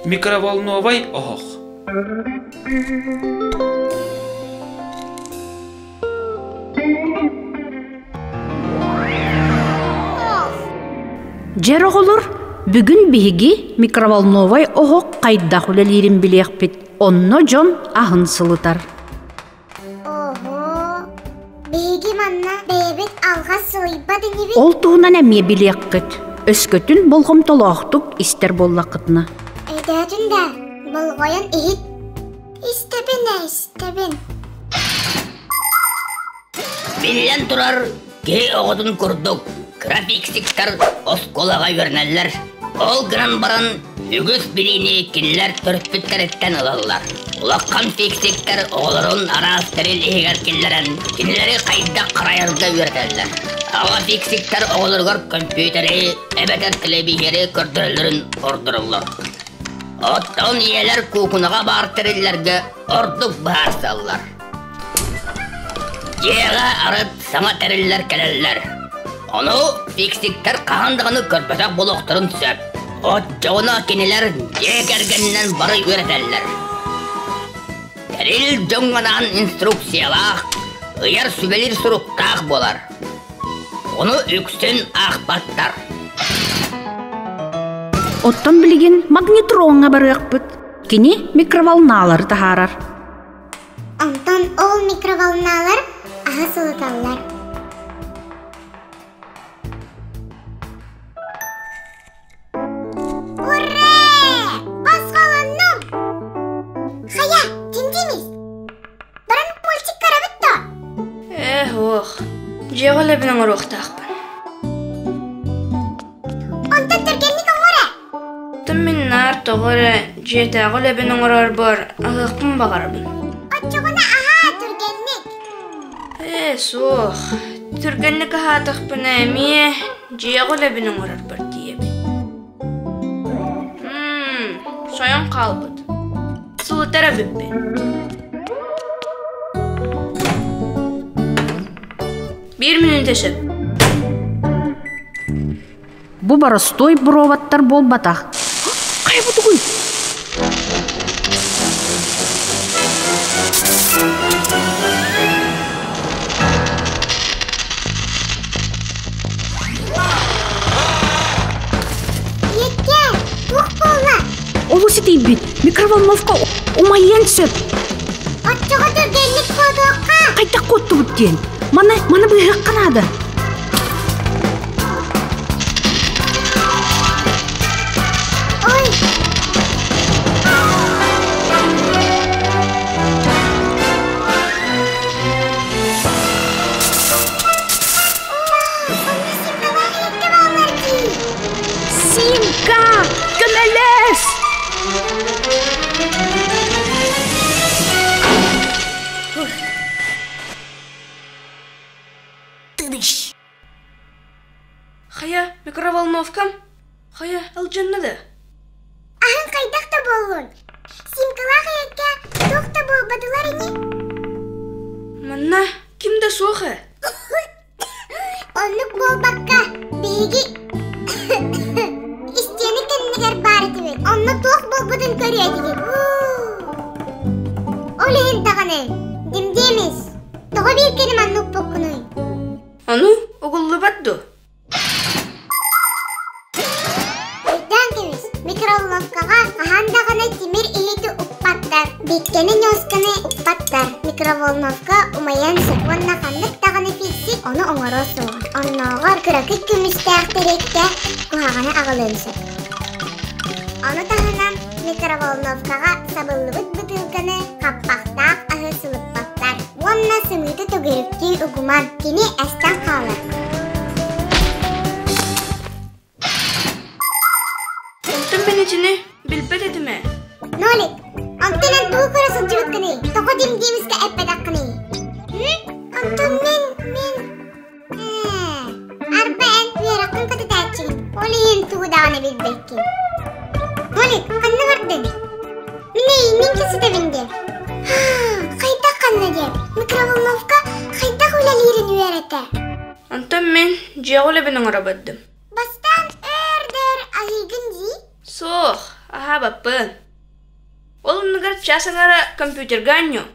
Микроволновай оһох. Дьэр оҕолор, бүгүн биһиги микроволновай оһох хайдах үлэлиирин билиэхпит. Онно дьон аһын сылытар. Оһо, биһиги манна бэйэбит алҕас сылыйбат инибит. Ол туһунан эмиэ билиэххит. Өскөтүн болҕомтолоохтук истэр буоллаххытына. Өйдөөтүн да, болҕойон иһит. Истэбин ээ, истэбин. Биллэн турар, киһи оҕотун курдук кыра фиксиктар оскуолаҕа үөрэнэллэр. Ол гынан баран үгүс билиини кинилэр төрөппүттэриттэн ылаллар. Улахан фиксиктэр оҕолорун араас тэрил иһигэр киллэрэн, кинилэри хайдах харайарга үөрэтэллэр. Аҕа фиксиктэр оҕолоругар көмпүүтэри эбэтэр телевизоры көрдөрөллөрүн ордороллор. Оттон ийэлэр куукунаҕа баар тэриллэргэ ордук быһаарсаллар. Дьиэҕэ арыт саҥа тэриллэр кэлэллэр. Ону фиксиктэр хаһан даҕаны көрбөтөх буолуохтарын сөп. Оччоҕуна кинилэр дьиэ кэргэнинэн бары үөрэтэллэр. Тэрил дьоҥҥо анаан инструкциялаах, ыйар сүбэлиир суруктаах буолар. Ону үксүн аахпаттар. Оттон билигин магнитроҥҥа барыахпыт. Кини микроволналары таһаарар. Онтон ол микроволналар аһы сылыталлар. Ура! Босхолоннум! Хайа, Тимтимис, баран мультик көрөбүт да? Ээ, ох, дьиэҕэ үлэбин оҥоруохтаахпын. Онтон түргэнник оҥор ээ. Оттон мин наар тоҕо эрэ дьиэтээҕи үлэбин оҥорорбор аһыахпын баҕарабын. Оччоҕуна аһаа түргэнник. Ээ, суох. Түргэнник аһаатахпына эмиэ дьиэҕэ үлэбин оҥорорбор тиийэбин. Мм, сойон хаалбыт. Сылытар эбиппин. Биир мүнүүтэ сөп. Бу боростуой буроваттар буолбатах. Хайа бу тугуй? Екке, туох буолла? Олус итийбит. Микроволновка умайыан сөп. Оччоҕо түргэнник куотуохха. Хайдах куоттубут диэн? Маны, маны быыһыахха наада. Ой! Симка, көмөлөс! Тыдыщ! Хайа, микроволновкам? Хайа, алдьанна да? Аһын хайдах да буоллун? Симкалаах эйэккэ туох да буолбатылар ини? Манна ким да суох ээ. Оннук буолбакка, биһиги истиэнэ кэннигэр баар этибит. Онно туох буолбутун көрүө этигит. Ол иһин даҕаны, Димдиэмис, тоҕо биир кини манна укпуккунуй? Ону угуллубат дуо? Өйдөөн кэбис, микроволновкаҕа хаһан даҕаны тимир иһити укпаттар, бииккэни ньуосканы укпаттар. Микроволновка умайан сөп уонна ханнык даҕаны фиксик ону оҥоруо суоҕа. Оннооҕор кыракый көмүстээх тэриэккэ куһаҕаны аҕалыан сөп. Ону таһынан микроволновкаҕа сабыллыбыт бытыылканы хаппахтаах аһы сылыппаттар уонна сымыыты төгүрүктүү угуман кини эстэн хаалар. Онтон мин итини билбэт этим ээ. Нолик, онтон эн тугу көрө сылдьыбыккыный? Тоҕо дим-димискэ эппэтэххиний? Онтон мин, мин... Ээ, арба эн үөрэххин көтүтээччигин, ол иһин тугу даҕаны билбэккин. Нолик, ханна бардыҥ? Мин эйигин кэситэбин диэн. Хайдах ханна диэн? Микроволновка хайдах үлэлиирин үөрэтэ. Онтон мин дьиэҕэ үлэбин оҥоро бардым. Бастаан өр-дөр аһыйгын дии? Суох. аһаабаппын. Ол оннугар чаас аҥара компьютерга оонньуом.